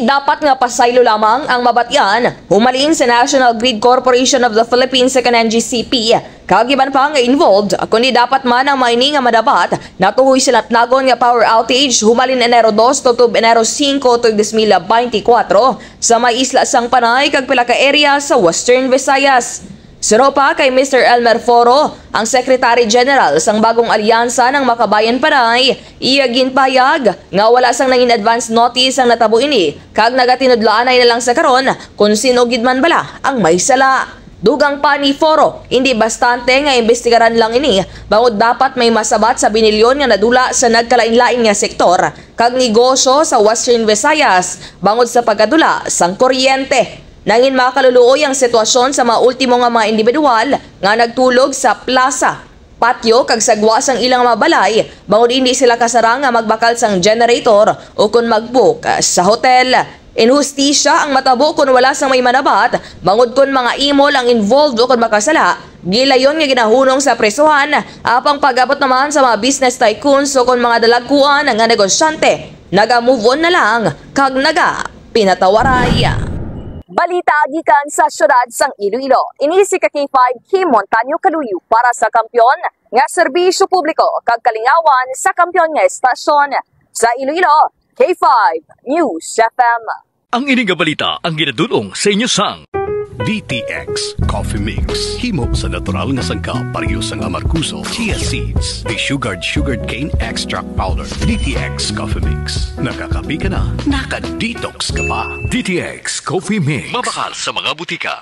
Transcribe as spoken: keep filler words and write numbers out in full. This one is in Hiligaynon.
Dapat nga pasaylo lamang ang mabatian humalin sa National Grid Corporation of the Philippines, sa kan N G C P, kag iban pa nga involved, kundi dapat man ang mga ini nga madapat natuhoy sa natnagon nga power outage humalin Enero dos tubtob Enero singko tuig dos mil beintikwatro sa may isla sang Panay kag pila ka area sa Western Visayas. Suno pa kay Mister Elmer Foro, ang Secretary General sang bagong alyansa ng Makabayan Panay, iya ginpahayag nga wala sang nangin advance notice ang natabo ini, kag nagatinudlaanay na lang sa karon kon sin-o gid man bala ang may sala. Dugang pa ni Foro, hindi bastante nga imbestigaran lang ini, bangod dapat may masabat sa binilyon nga nadula sa nagkalain-lain nga sektor kag negosyo sa Western Visayas bangod sa pagkadula sang kuryente. Nangin makaluluoy ang sitwasyon sa mga ultimo nga mga individual nga nagtulog sa plaza, patio kag sa gwa sang ilang mga balay, bangod hindi sila kasarang nga magbakal sang generator o kon mag-book sa hotel. Inhustisya ang matabo kon wala sang may manabat, bangod kon mga imol ang involved o kon makasala, gilayon nga ginahunong sa presohan, apang pag-abot naman sa mga business tycoons o kon mga dalagkuan nga negosyante, naga-move on na lang kag naga pinatawaray. Balita gikan sa siyudad sang Iloilo. Ini si ka K five Kim Montaño Kaluyo para sa Kampiyon nga Serbisyo Publiko kag Kalingawan sa Kampiyon nga Estasyon sa Iloilo, K five News F M. Ang ini nga balita ang ginadul-ong sa inyo sang D T X Coffee Mix. Himo sa natural nga sangkap, pareho sang amargoso, chia seeds, desugared sugarcane extract powder. D T X Coffee Mix. Nakakape ka na, naka-detox ka pa. D T X Coffee Mix. Mabakal sa mga butika.